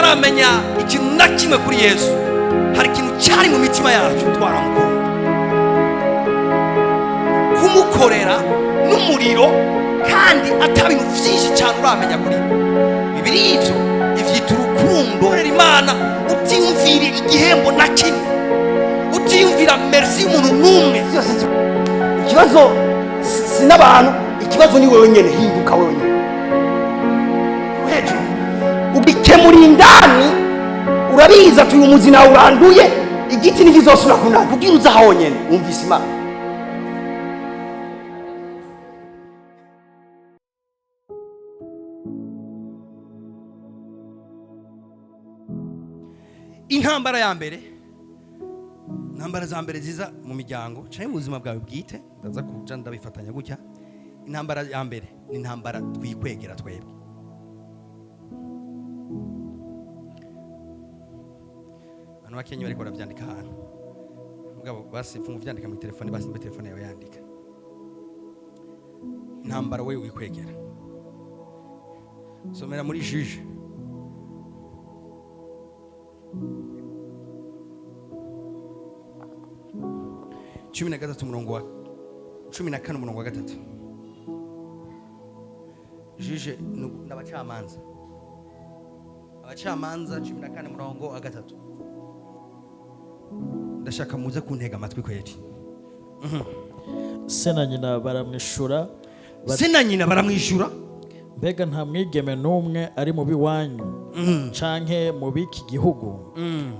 Tutaramenya ikintu na kimwe kuri Yesu, hari ikintu cyari mu mitima yacu, twaramukunda, kumukorera n'umuriro, kandi ata bintu byinshi cyane uramenya kuri we. Bibiri ivyo ivyita urukundo. Korera Imana utiyumvira igihembo na kimwe, utiyumvira merci y'umuntu n'umwe. Byose ikibazo si n'abantu, ikibazo ni wewe nyene. Hinduka wewe nyene hejuru, ugikemura indani. Urabizi ati uyu muzi nawe uranduye, igiti ntikizosubira kunanda. Ubwira uza honyene wumvise Imana. Intambara ya mbere, intambara za mbere ziza mu miryango cyangwa mu buzima bwawe bwite, ndaza kuja ndabifatanya gutya. Intambara ya mbere ni intambara twikwegera twebwe. Abantu bakenye bariko baravyandika ahantu, mugabo basi pfunga uvyandika mu telefone, basi mbe telefone yawe yandika. Intambara wewe wikwegera, somera muri Juge 13 umurongo wa 14, umurongo wa 3. Juge n'abacamanza, Abacamanza 14 umurongo wa 3. Ndashaka muze kuntega amatwi kweri. Se na nyina baramwishura Se na nyina baramwishyura. Mbega nta mwigeme n'umwe ari mu b'iwanyu canke mu b'iki gihugu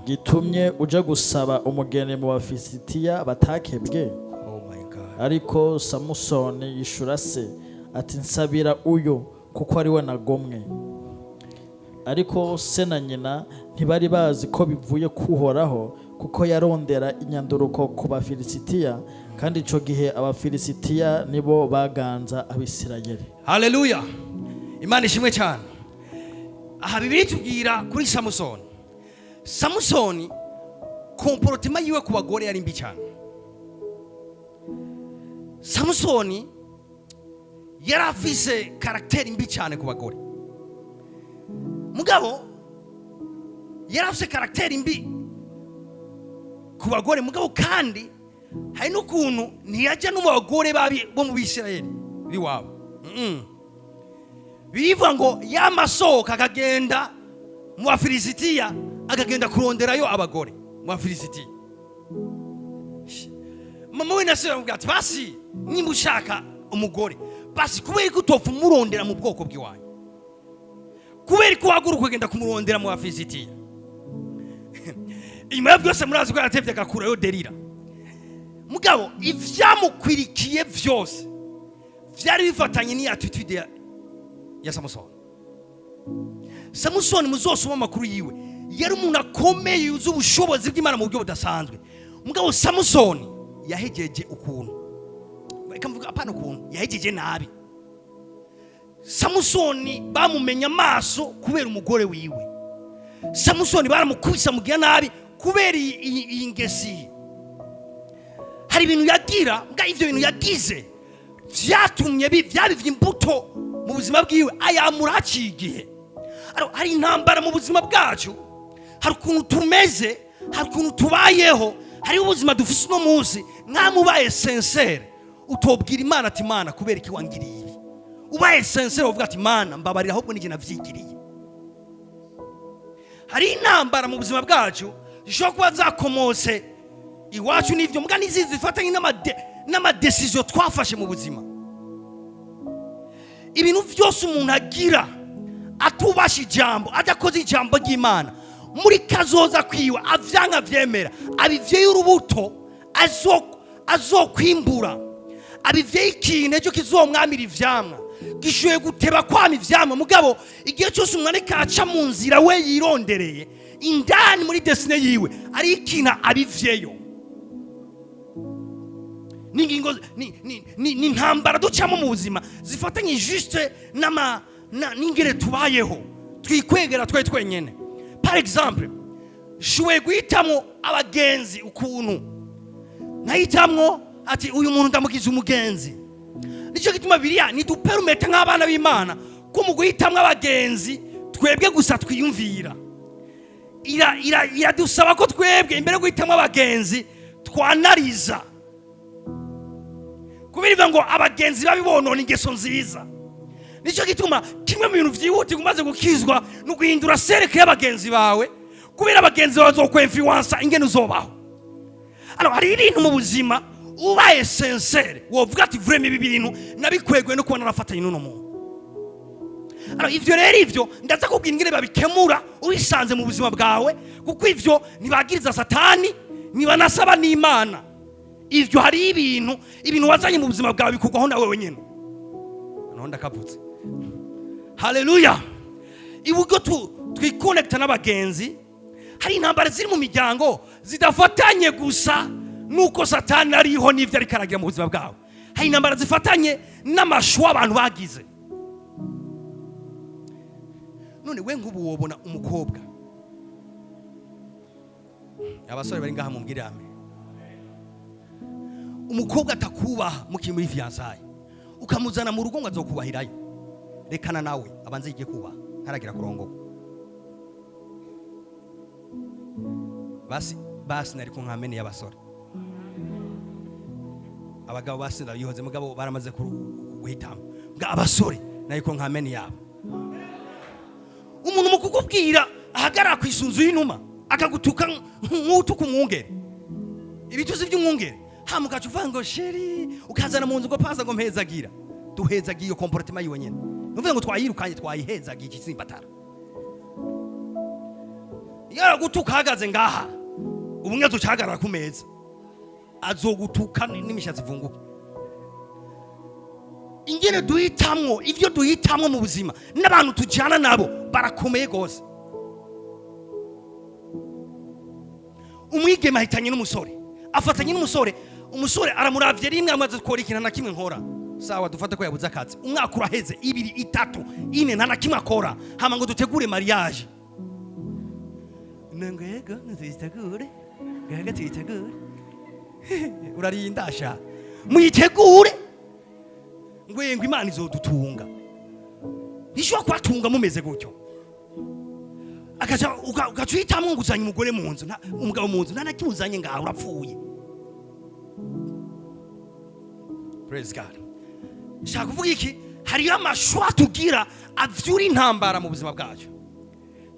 gitumye uja gusaba umugeni mu Bafilisitiya batakebwe? Oh my God. Ariko Samusoni yishura se ati: "Nsabira uyu, kuko ari we nagomwe." Ariko se na nyina ntibari bazi ko bivuye kuhoraho, kuko yarondera inyanduruko ku Bafilisitiya, kandi ico gihe Abafilisitiya nibo baganza Abisirayeli. Haleluya, Imana ishimwe cyane. Aha Bibiri tubwira kuri Samusoni. Samusoni, comportement yiwe ku bagore yari mbi cyane. Samusoni yari afise caractère mbi cyane ku bagore. Mugabo yari afise caractère mbi ku bagore, mugabo kandi hari n'ukuntu ntiyajya no mu bagore babi bo mu Bisirayeli b'iwabo. Bivuga ngo yamasohoka akagenda mu Bafilisitiya, akagenda kuronderayo abagore mu Bafilisitiya. Mama we na se baramubwira ati: "Basi nimba ushaka umugore, basi kubera ko utopfa umurondera mu bwoko bw'iwanyu, kubera ko uhaguruka ukagenda kumurondera mu Bafilisitiya?" Inyuma ya byose, murazi ko yaratevye agakurayo Delila. Mugabo ivyamukwirikiye vyose vyari bifatanye n'iyi attitude ya Samusoni. Samusoni, muzosoma amakuru yiwe, yari umuntu akomeye, yuzuye ubushobozi bw'Imana mu buryo budasanzwe. Mugabo Samusoni yahejeje ukuntu, reka mvuga apana ukuntu yahejeje nabi. Samusoni bamumenye amaso kubera umugore wiwe. Samusoni baramukubise, amugira nabi kubera iyi ngesi. Hari ibintu yagira mbwa, ivyo bintu yagize vyatumye vyabivye imbuto mu buzima bwiwe, ayamura haciye igihe. Hari intambara mu buzima bwacu, hari ukuntu tumeze, hari ukuntu tubayeho, hariho ubuzima dufise uno munsi. Nkamubaye sincère, utobwira Imana ati: "Imana, kubera iki wangiriye ibi?" Ubaye sincère uvuga ati: "Imana, mbabarira, ahubwo nijye navyigiriye." Hari intambara mu buzima bwacu zishobora kuba zakomotse iwacu n'ivyo, muga n'izizi zifatanye n'ama décisions twafashe mu buzima. Ibintu byose umuntu agira atubasha ijambo, adakoze ijambo ry'Imana, muri kazoza kwiwe avyanka vyemera, abivyeyo urubuto azokwimbura, abivyeyo ikintu ejo kizomwamira ivyamwa. Gishoboye guteba kwama ivyamwa, mugabo igihe cyose umwana kaca mu nzira we yirondereye, indani muri destinée yiwe ari ikintu abivyeyo. N'ingingo ni intambara ducamo mu buzima zifatanye juste n'ingere tubayeho, twikwegera twe twenyene. Par exemple, nshoboye guhitamo abagenzi, ukuntu nkahitamwo ati: "Uyu muntu ndamugize umugenzi." Nicyo gituma biriya niduperumete nk'abana b'Imana ko mu guhitamwo abagenzi twebwe gusa twiyumvira. Iradusaba ko twebwe imbere yo guhitamo abagenzi twanariza, kubera ivuga ngo abagenzi babi bonona ingeso nziza. Nicyo gituma kimwe mu bintu byihutirwa umaze gukizwa ni uguhindura cercle y'abagenzi bawe, kubera abagenzi bawe bazokwinfluensa ingene uzobaho. Alors, hari ibintu mu buzima ubaye sincère wovuga ati: "Vraiment, ibi bintu nabikweguye no kuba narafatanye n'uno muntu." Alors, ivyo rero, ivyo ndaza kubwira ingene babikemura ubisanze mu buzima bwawe, kuko ivyo ntibagiriza Satani, ntibanasaba n'Imana. Ivyo hari ibintu wazanye mu buzima bwawe bikugwaho nawe wenyine. Noneho ndakavutse. Haleluya! Iburyo twikonekita n'abagenzi, hari intambara ziri mu miryango zidafatanye gusa nuko Satani ariho n'ibyo ariko aragira mu buzima bwawe. Hari intambara zifatanye n'ama choix abantu bagize. None we nk'ubu wobona umukobwa, abasore bari ngaha mumbwire ame, umukobwa atakubaha mukiri muri fiançailles, ukamuzana mu rugo ngo azokubahirayo? Rekana nawe, abanze yige kubaha, ntaragira kurongorwa. Basi basi, nari ku nkamene y'abasore. Abagabo basi ndabihoze, mugabo baramaze guhitamo. Mbwa abasore nari ku nkamene yabo. Umuntu mu kukubwira ahagarara ku isunzu y'inuma, akagutuka nk'utuka umwungere, ibituzi by'umwungere, hama ukaca uvuga ngo "Chéri", ukazana mu nzu ngo paza ngo mpezagira. Duhezagiye iyo comportement yiwe nyene. Nuvuze ngo twayirukanye, twayihezagiye ikisimbatara. Iyo aragutuka ahagaze ngaha, ubumwe azocahagarara ku meza, azogutuka n'imishatsi ivunguka. Ingene duhitamwo, ivyo duhitamwo mu buzima n'abantu tujyana nabo barakomeye rwose. Umwigeme ahitanye n'umusore, afatanye n'umusore, umusore aramuravye rimwe, amaze gukora ikintu na kimwe nkora. Sawa, dufate ko yabuze akazi, umwaka uraheze, 2, 3, 4, nta na kimwe akora, hama ngo dutegure mariage. Ngo yego, tuyitegure, ngo tuyitegure. Urarinda sha, muyitegure. Ngo ngo Imana izodutunga. Ntishobora kubatunga mumeze gutyo. Akaca ugaca uhitamwo ngo uzanye umugore mu nzu, umugabo mu nzu, nta na kimwe uzanye ngaho, urapfuye. Praise God! Shaka kuvuga iki? Hariyo ama choix tugira avyura intambara mu buzima bwacu.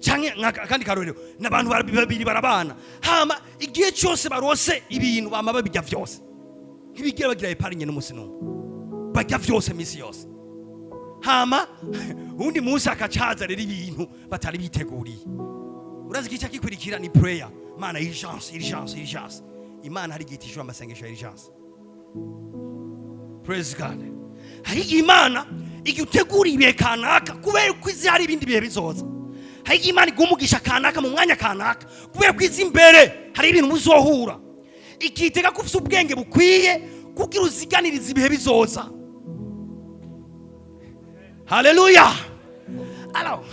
Canke akandi karorero, n'abantu babiri barabana, hama igihe cyose barose ibintu bama babirya vyose, ntibigira bagira épargne n'umunsi n'umwe, barya vyose misi yose. Hama uwundi munsi akacaza rero ibintu batari biteguriye. Urazi igice kikurikira ni prayer: "Mana, urgence, urgence, urgence." Imana hari igihe itishura amasengesho ya urgence. Praise God! Hari igihe Imana igihe utegura ibihe kanaka, kubera ko izi hari ibindi bihe bizoza. Hari igihe Imana iguha umugisha kanaka mu mwanya kanaka, kubera ko izi imbere hari ibintu muzohura, ikitega ko ufite ubwenge bukwiye kugira uziganirize ibihe bizoza. Haleluya! Alors,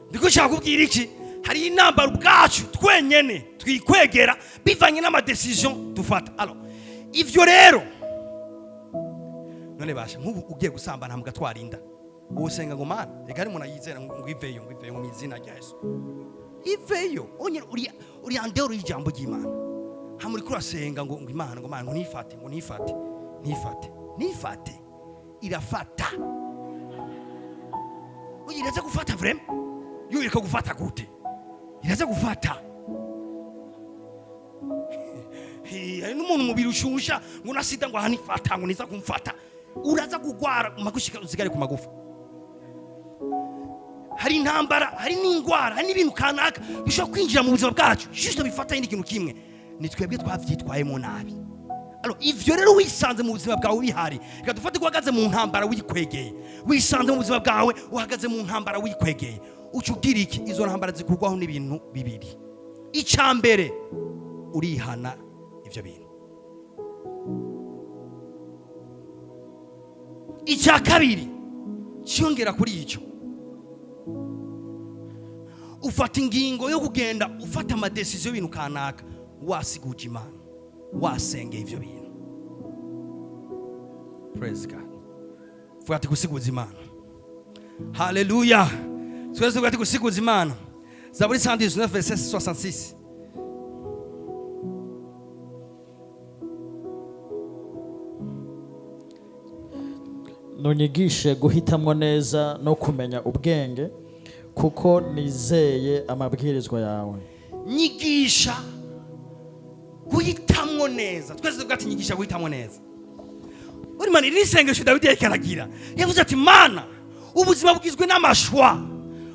ndiko nshaka kubwira iki? Hari intambara ubwacu twenyene twikwegera bivanye n'ama décisions dufata. Alors, ivyo rero, none basha nk'ubu ugiye gusambana mugatwara inda, usenga ngo "Mana", reka hari umuntu ayizera ngo iveyo, ngo iveyo mu izina rya Yesu, iveyo. Onye uri andero y'ijambo ry'Imana, hamwe uriko urasenga ngo Imana, ngo "Mana", ngo nifate, ngo nifate, nifate, nifate, irafata. Oya, iraza gufata vraiment. Yo ireka gufata gute? Iraza gufata. Hari n'umuntu umubiri ushusha ngo na sida, ngo aha nifata, ngo niza kumfata. Uraza kugwara magushika usigare ku magufa. Hari intambara, hari n'indwara, hari n'ibintu kanaka bishobora kwinjira mu buzima bwacu juste bifatanye n'ikintu kimwe: ni twebwe twavyitwayemo nabi. Alors, ivyo rero wisanze mu buzima bwawe bihari, reka dufate ko uhagaze mu ntambara wikwegeye, wisanze mu buzima bwawe uhagaze mu ntambara wikwegeye, uca ugira iki? Izo ntambara zikurwaho n'ibintu bibiri. Icya mbere, urihana ivyo bintu. Icya kabiri cyiyongera kuri icyo, ufata ingingo yo kugenda ufata ama décisions y'ibintu kanaka wasiguje Imana, wasengeye ivyo bintu. Praise God! Vuga ati: "Gusiguza Imana." Haleluya! Twese tuvuga ati: "Gusiguza Imana." Zaburi 119 verset 66. Nunyigishe guhitamwo neza no kumenya ubwenge, kuko nizeye amabwirizwa yawe. Nyigisha guhitamwo neza. Twese tuvuga ati: "Nyigisha guhitamwo neza." Uri mana, iri ni isengesho Dawidi yariko aragira. Yavuze ati: "Mana, ubuzima bugizwe n'ama choix,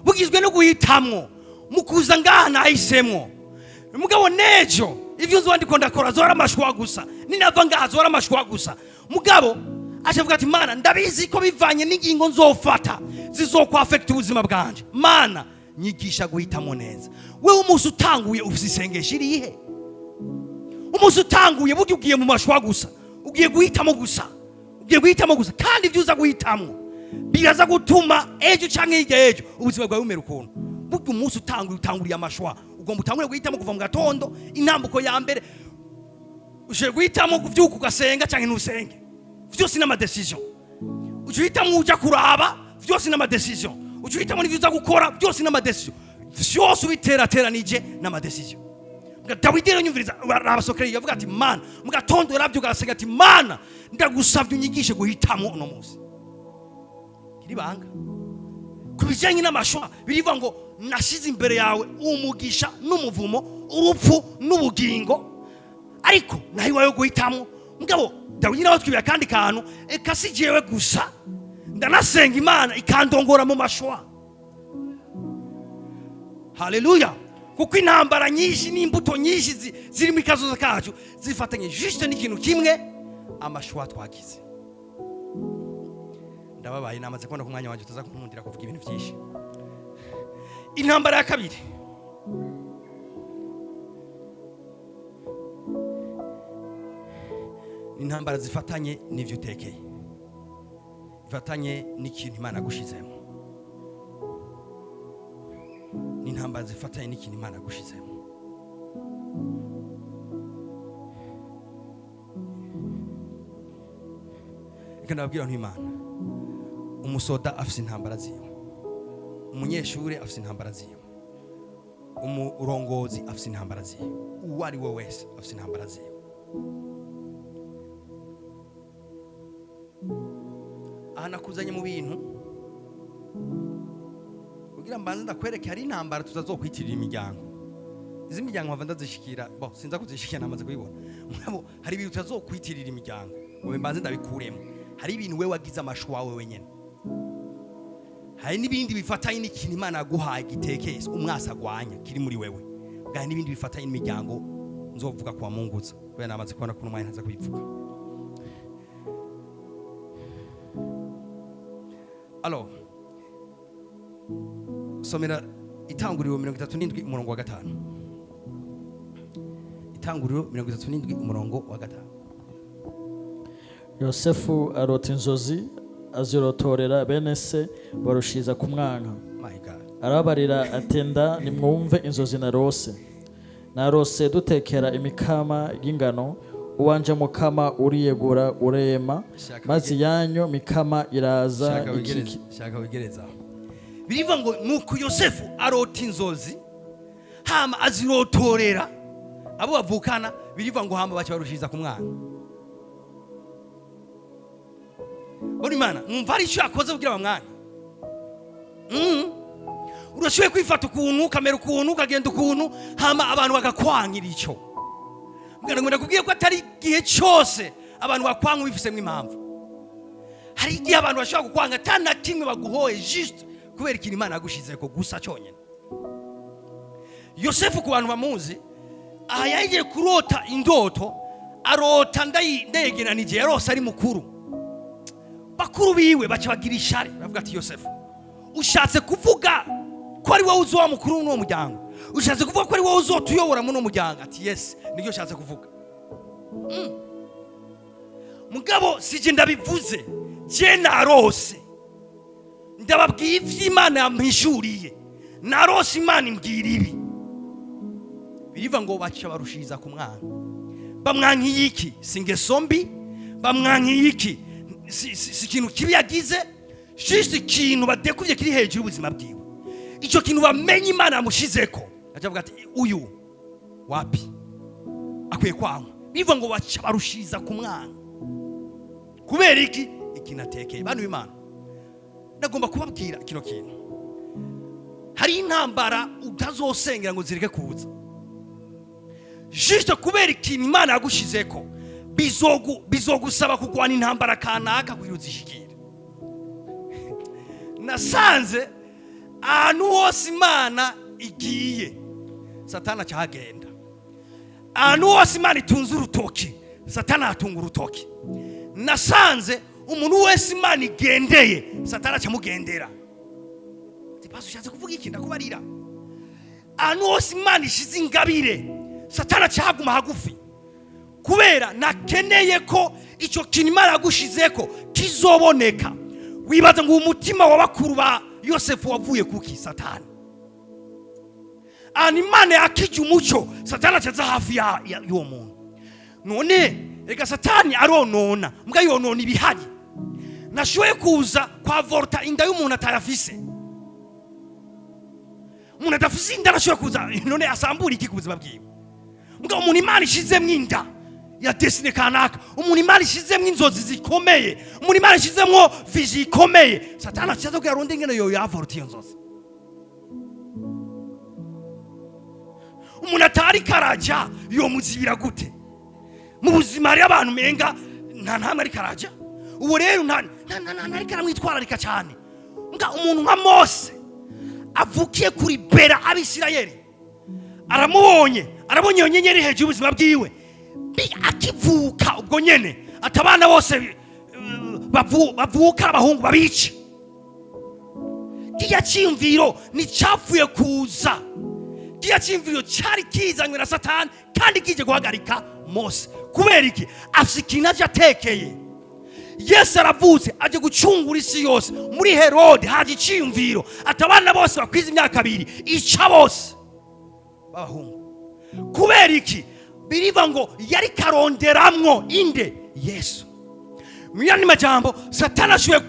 bugizwe no guhitamwo. Mu kuza ngaha nahisemwo, mugabo nejo ivyo nzoba ndiko ndakora zora ama choix gusa, ninava ngaha zora ama choix gusa." Mugabo acavuga ati: "Mana, ndabizi ko bivanye n'ingingo nzofata zizokwaffecta ubuzima bwanje. Mana, nyigisha guhitamo neza." Wewe umunsi utanguye ufise isengesho irihe? Umunsi utanguye, burya ugiye mu ma choix gusa, ugiye guhitamo gusa, ugiye guhitamo gusa. Kandi ibyo uza guhitamo biraza gutuma ejo canke hirya y'ejo ubuzima bwawe bumera ukuntu. Burya umunsi utanguye, utanguriye ama choix. Ugomba utangure guhitamo kuva mu gatondo. Intambuko ya mbere, ushoboye guhitamo kuvyuka ugasenga canke ntusenge, vyose n'ama décision. Uca uhitamo uja kuraba, vyose n'ama décision. Uca uhitamo n'ivyo uza gukora, byose n'ama décision. Vyose ubiterateranije n'ama décision. Dawidi rero, nyumviriza, arabasokereye, yavuga ati: "Mana," mu gatondo yaravyuka agasenga ati: "Mana, ndagusavye unyigishe guhitamo uno munsi." Iri banga ku bijyanye n'ama choix birivuga ngo: "Nashize imbere yawe umugisha n'umuvumo, urupfu n'ubugingo, ariko naho iwawe guhitamo." Mugabo Dawidi nawe twibira akandi kantu: eka si jewe gusa, ndanasenga Imana ikandongora mu ma choix. Haleluya! Kuko intambara nyinshi n'imbuto nyinshi ziri muri kazoza kacu zifatanye juste n'ikintu kimwe: ama choix twagize. Ndababaye, namaze kubona ko umwanya wanjye utaza kunkundira kuvuga ibintu byinshi. Intambara ya kabiri ni intambara zifatanye n'ivyo utekeye, zifatanye n'ikintu Imana yagushizemo. Ni intambara zifatanye n'ikintu Imana yagushizemo. Reka ndababwira nti Imana, umusoda afise intambara ziwe, umunyeshuri afise intambara ziwe, umurongozi afise intambara ziwe, uwo ari we wese afise intambara ziwe. Aha nakuzanye mu bintu kugira mbanze ndakwereke hari intambara tutazokwitirira imiryango. Izi miryango mpava ndazishikira, bo sinza kuzishikira, namaze kubibona. Mugabo hari ibintu tutazokwitirira imiryango ngo mbanze ndabikuremo. Hari ibintu we wagize ama choix wawe wenyene, hari n'ibindi bifatanye n'ikintu Imana yaguhaye gitekeye umwasi agwanya kiri muri wewe bwa, n'ibindi bifatanye n'imiryango nzovuga kwa munguza, kubera namaze kubona ko umwanya ntaza kubivuga. Alors, somera Itanguriro 37 umurongo wa 5. Itanguriro 37 umurongo wa 5. Yosefu arota inzozi, azirotorera bene se, barushiza kumwanka. My God! Arabarira ati: "Nda nimwumve inzozi narose. Narose dutekera imikama y'ingano, uwanje mukama uriyegura urema, maze iyanyu mikama iraza Shaka wigereza. Shaka wigereza. Birivuga ngo nuko Yosefu arota inzozi, hama azirotorera abo bavukana. Birivuga ngo hama baca barushiza ku mwana. Bona Imana, mwumva hari icyo yakoze kugira bamwange. Urashoboye kwifata ukuntu, ukamera ukuntu, ukagenda ukuntu, hama abantu bagakwangira icyo. Mbwira ngo ndakubwiye ko atari igihe cyose abantu bakwanga ubifisemo impamvu. Hari igihe abantu bashobora kukwanga atari na kimwe baguhoye, juste kubera ikintu Imana yagushizeko gusa cyonyine. Yosefu, ku bantu bamuzi, aha yagiye kurota indoto, arota ndayegeranije, yarose ari mukuru. Bakuru biwe baca bagira ishari, bavuga ati: "Yosefu, ushatse kuvuga ko ari wowe uzoba mukuru w'uno muryango? Ushatse kuvuga ko ari wowe uzotuyobora muri uno muryango?" Ati: "Yes, nibyo ushatse kuvuga. Mugabo sije ndabivuze, je narose. Ndababwiye ivy'Imana yampishuriye. Narose Imana imbwira ibi." Biriva ngo baca barushiriza ku mwana. Bamwankiye iki? Si ingeso mbi bamwankiye iki, si ikintu kibi yagize, juste ikintu badekuvye kiri hejuru y'ubuzima bwiwe. Icyo kintu bamenye Imana yamushizeko, aca avuga ati: "Uyu wapi, akwiye kwangwa." Bivuga ngo baca barushiriza ku mwana. Kubera iki? Ikintu atekeye. Bantu b'Imana, ndagomba kubabwira kino kintu: hari intambara utazosengera ngo zireke kuza, juste kubera ikintu Imana yagushizeko. Bizogusaba kurwana intambara kanaka kugira uzishikire. Nasanze ahantu hose Imana igiye, Satani acahagenda. Ahantu hose Imana itunze urutoki, Satani ahatunga urutoki. Nasanze umuntu wese Imana igendeye, Satani acamugendera. Ati: "Pasi, ushatse kuvuga iki?" Ndakubarira: ahantu hose Imana ishize ingabire, Satani acahaguma hagufi, kubera nakeneye ko icyo kintu Imana yagushizeko kizoboneka. Wibaza ngo umutima wa bakuru ba Yosefu wavuye kuki? Satani. Ahantu Imana yakije umuco, Satani acaza hafi y'uwo muntu. None reka, Satani aronona, mbwa yonona ibihari. Nashoboye kuza kwa vorta inda y'umuntu atayafise. Umuntu adafise inda arashoboye kuza, none asambura iki ku buzima bwiwe? Mbwa umuntu Imana ishizemwo inda ya destinée kanaka, umuntu Imana ishizemwo inzozi zikomeye, umuntu Imana ishizemwo vision ikomeye, Satani acaza kugira aronde ingene yo yavorta iyo nzozi. Umuntu atari karaja yomuzibira gute mu buzima? Hariyo abantu menga nta ntamwe ariko araja. Uwo rero nta ariko aramwitwararika cyane. Mbwa umuntu nka Mose avukiye kuri bera Abisirayeli, aramubonye, arabonye iyo nyenyeri hejuru y'ubuzima bwiwe. Akivuka ubwo nyene, ati: "Abana bose bavuka abahungu babice." Kiya cyiyumviro nticyapfuye kuza. Kiya cyiyumviro cyari kizanywe na Satani kandi kije guhagarika Mose. Kubera iki? Afite ikintu aje atekeye. Yesu aravutse, aje gucungura isi yose. Muri Herode haje icyiyumviro, ati: "Abana bose bakwiza imyaka 2, ica bose b'abahungu." Kubera iki? Biriva ngo yari karonderamwo inde? Yesu. Mu yandi majambo, Satani ashoboye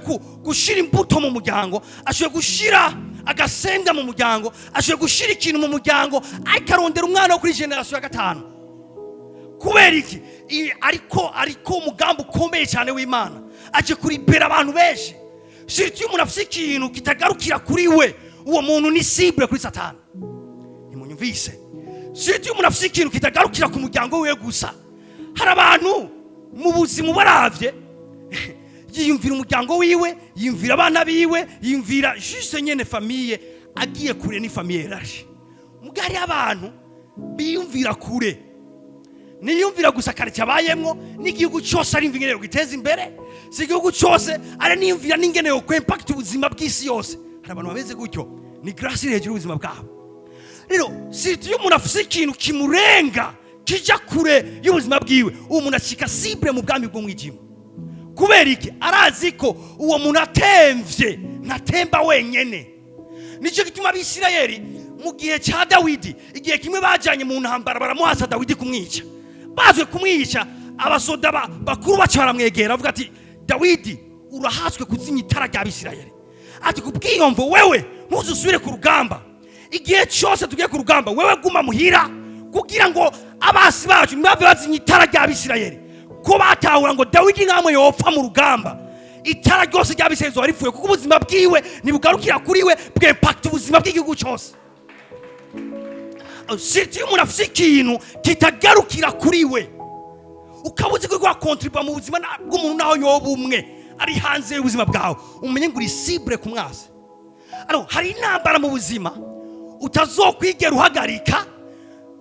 gushira imbuto mu muryango, ashoboye gushira agasembwa mu muryango, ashoboye gushira ikintu mu muryango, ariko arondera umwana wo kuri génération ya gatanu. Kubera iki? Ariko umugambi ukomeye cyane w'Imana, aje kuribera abantu benshi. Surtout iyo umuntu afite ikintu kitagarukira kuri we, uwo muntu ni cible kuri Satani. Ntimunyumvise? Surtout iyo umuntu afite ikintu kitagarukira ku muryango wiwe gusa. Hari abantu mu buzima ubaravye, yiyumvira umuryango wiwe, yiyumvira abana biwe, yiyumvira juste nyene famille. Agiye kure ni famille élargie. Muga hariyo abantu biyumvira kure, niyumvira gusa quartier abayemwo, n'igihugu cyose arimva ingene yo giteza imbere. Si igihugu cyose, araniyumvira n'ingene yo kwimpacta ubuzima bw'isi yose. Hari abantu bameze gutyo, ni grâce iri hejuru y'ubuzima bwabo. Rero surtout iyo umuntu afise ikintu kimurenga, kijya kure y'ubuzima bwiwe, uwo muntu acika cible mu bwami bw'umwijima. Kubera iki? Arazi ko uwo muntu atemvye ntatemba wenyene. Nicyo gituma Abisirayeli mu gihe cya Dawidi, igihe kimwe bajyanye mu ntambara, baramuhasa Dawidi kumwica. Bazwe kumwica, abasoda bakuru baca baramwegera, bavuga ati: "Dawidi, urahaswe kuzimya itara rya Bisirayeli." Ati: "Kubwiyomvo wewe ntuzusubire ku rugamba. Igihe cyose tugiye ku rugamba, wewe guma muhira, kugira ngo abasi bacu ntibave bazimya itara rya Bisirayeli." Ko batahura ngo Dawidi nkamwe yopfa mu rugamba, itara ryose rya Bisirayeli rizoba ripfuye, kuko ubuzima bwiwe ntibugarukira kuri we, bw'impacta ubuzima bw'igihugu cyose. Surtout iyo umuntu afite ikintu kitagarukira kuri we, ukaba uzi ko uriko urakontribuwa mu buzima bw'umuntu, naho yoba umwe ari hanze y'ubuzima bwawe, umenye ngo uri cible ku mwasi. Alors, hari intambara mu buzima utazokwigera uhagarika.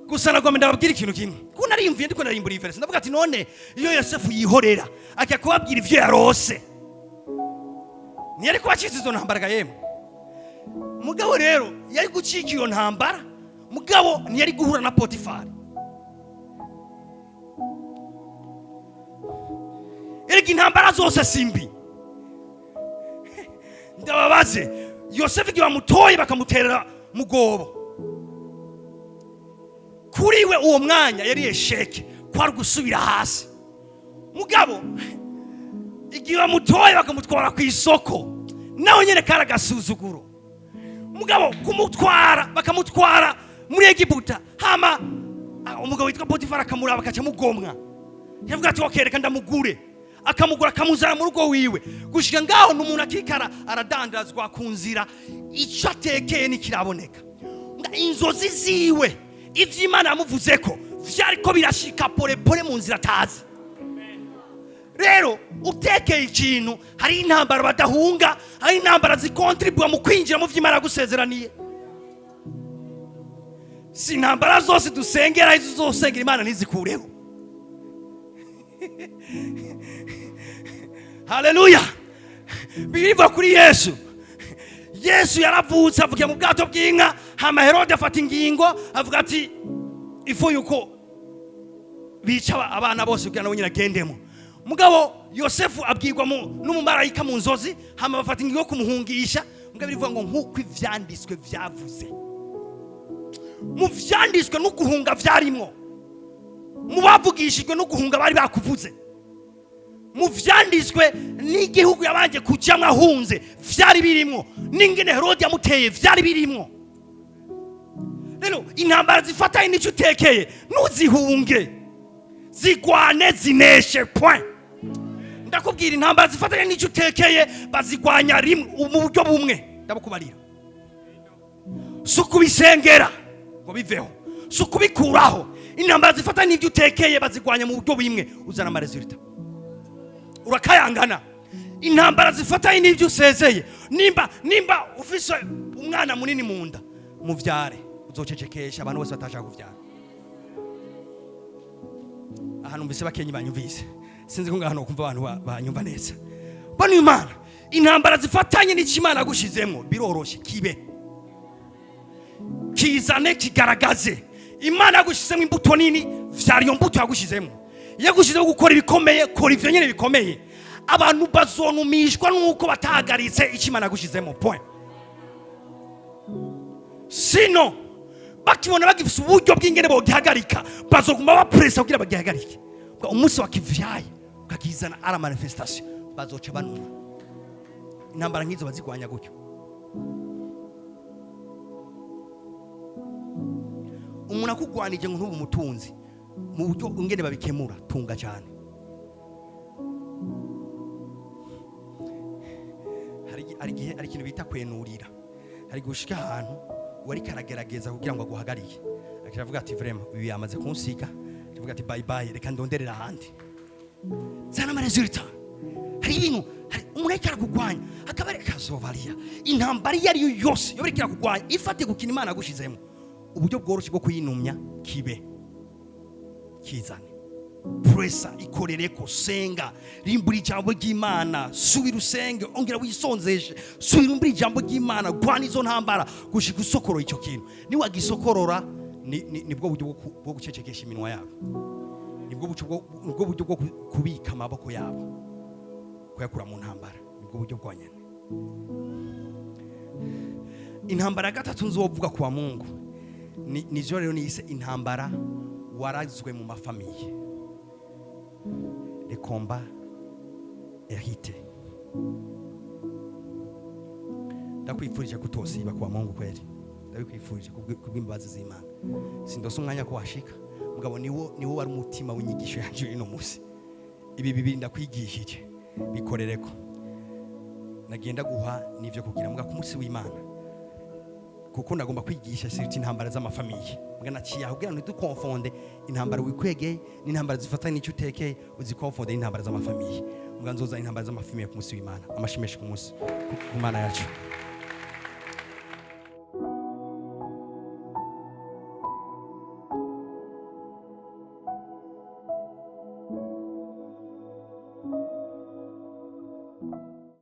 Gusa nagomba ndababwira ikintu kimwe, kuko nariyumviye ndiko narimbura iyi verse, ndavuga ati: "None iyo Yosefu yihorera akajya kubabwira ivyo yarose, ntiyari kuba acitse izo ntambara?" Ga yemwe, mugabo rero yari gucika iyo ntambara, mugabo ntiyari guhura na Potifari. Erega intambara zose si mbi. Ndababaze: Yosefu igihe bamutoye bakamuterera mugobo, kuri we uwo mwanya yari échec, kwari gusubira hasi. Mugabo igihe bamutoye bakamutwara ku isoko, nawe nyine kari agasuzuguro. Mugabo kumutwara, bakamutwara muri Egiputa, hama umugabo witwa Potifari akamuraba, akaca amugomwa. Yavuga ati: "Okay, reka ndamugure." Akamugura, akamuzana mu rugo wiwe. Gushika ngaho ni umuntu akikara aradandazwa ku nzira, icyo atekeye ntikiraboneka. Inzozi ziwe, ivyo Imana yamuvuze ko vyariko birashika pole pole mu nzira atazi. Rero utekeye ikintu, hari intambara badahunga, hari intambara zikontribuwa mu kwinjira mu vyo Imana yagusezeraniye. Si intambara zose dusengera, izo uzosengera Imana ntizikureho. Haleluya! Biriva kuri Yesu. Yesu yaravutse, avugira mu bwato bw'inka. Hama Herode afata ingingo, avuga ati ifu yuko bica abana bose kugira ngo nyine agendemo. Mugabo Yosefu abwirwa n'umumarayika mu nzozi, hama bafata ingingo yo kumuhungisha. Mugabo bivuga ngo nk'uko ivyanditswe vyavuze, mu vyanditswe no guhunga vyarimwo, mu bavugishijwe no guhunga bari bakuvuze, mu vyanditswe n'igihugu yabanje kujamwo ahunze vyari birimwo, n'ingene Herode yamuteye vyari birimwo. Rero intambara zifatanye n'icyo utekeye, ntuzihunge, zigwane, zineshe, point. Ndakubwira, intambara zifatanye n'icyo utekeye bazigwanya rimwe mu buryo bumwe ndabukubarira. Si ukubisengera ngo biveho, si ukubikuraho. Intambara zifatanye n'ibyo utekeye bazigwanya mu buryo bumwe: uzana ama résultats, urakayangana. Intambara zifatanye n'ibyo usezeye, nimba ufise umwana munini mu nda, muvyare, uzocecekesha abantu bose batashaka kuvyara. Aha numvise bakenyi banyumvise, sinzi ko ngaha nokumva abantu banyumva neza. Bano Imana, intambara zifatanye n'icyo Imana yagushizemo, biroroshe, kibe kizane, kigaragaze. Imana yagushizemo imbuto nini, vyara iyo mbuto yagushizemo. Yagushizemo gukora ibikomeye, kora ivyo nyene bikomeye. Abantu bazonumishwa nuko batahagaritse icyo Imana yagushizemo, point. Sino bakibona bagifise uburyo bw'ingene bogihagarika, bazoguma bapresa kugira bagihagarike. Ubwo umunsi wakivyaye ukakizana à la manifestation, bazoca banuma. Intambara nk'izo bazigwanya gutyo. Umuntu akugwanije ngo ntube umutunzi, mu buryo ingene babikemura, tunga cyane. Hari igihe hari ikintu bita kwenurira. Hari gushika ahantu wari karagerageza kugira ngo aguhagarike, akavuga ati: "Vraiment, ibi yamaze kunsiga." Akavuga ati: "Bye bye, reka ndonderera ahandi." Zana ama résultats. Hari ibintu, hari umuntu ariko arakugwanya, akaba ari kazovariya. Intambara iyo ari yo yose yoba iriko irakugwanya ifate gukina Imana yagushizemo, uburyo bworoshye bwo kuyinumya, kibe kizane, presa, ikorereko, senga, rimbura ijambo ry'Imana, subira usenge, ongera wisonzeshe, subira umbura ijambo ry'Imana, gwana izo ntambara gushika usokorora icyo kintu. Niwagisokorora, nibwo buryo bwo gucecekesha iminwa yabo, nibwo buryo bwo kubika amaboko yabo, kuyakura mu ntambara, nibwo buryo bwonyene. Intambara ya gatatu nzovuga kwa Mungu ni rero niyise intambara warazwe mu ma familles, les combats hérités. Ndakwifurije kutosiba kwa Mungu kweli, ndabikwifurije kubw'imbabazi z'Imana. Sindose umwanya ko washika, mugabo niwo wari umutima w'inyigisho yanje uno munsi. Ibi bibiri ndakwigishije, bikorereko. Nagenda guha n'ivyo kugira muga ku munsi w'Imana, kuko ndagomba kwigisha surtout intambara z'ama familles. Mbwa naciye aho kugira ngo ntidukonfonde intambara wikwegeye n'intambara zifatanye n'icyo utekeye, uzikonfonde n'intambara z'ama familles. Mbwa nzoza intambara z'ama familles ku munsi w'Imana. Amashimeshi ku munsi ku Mana yacu.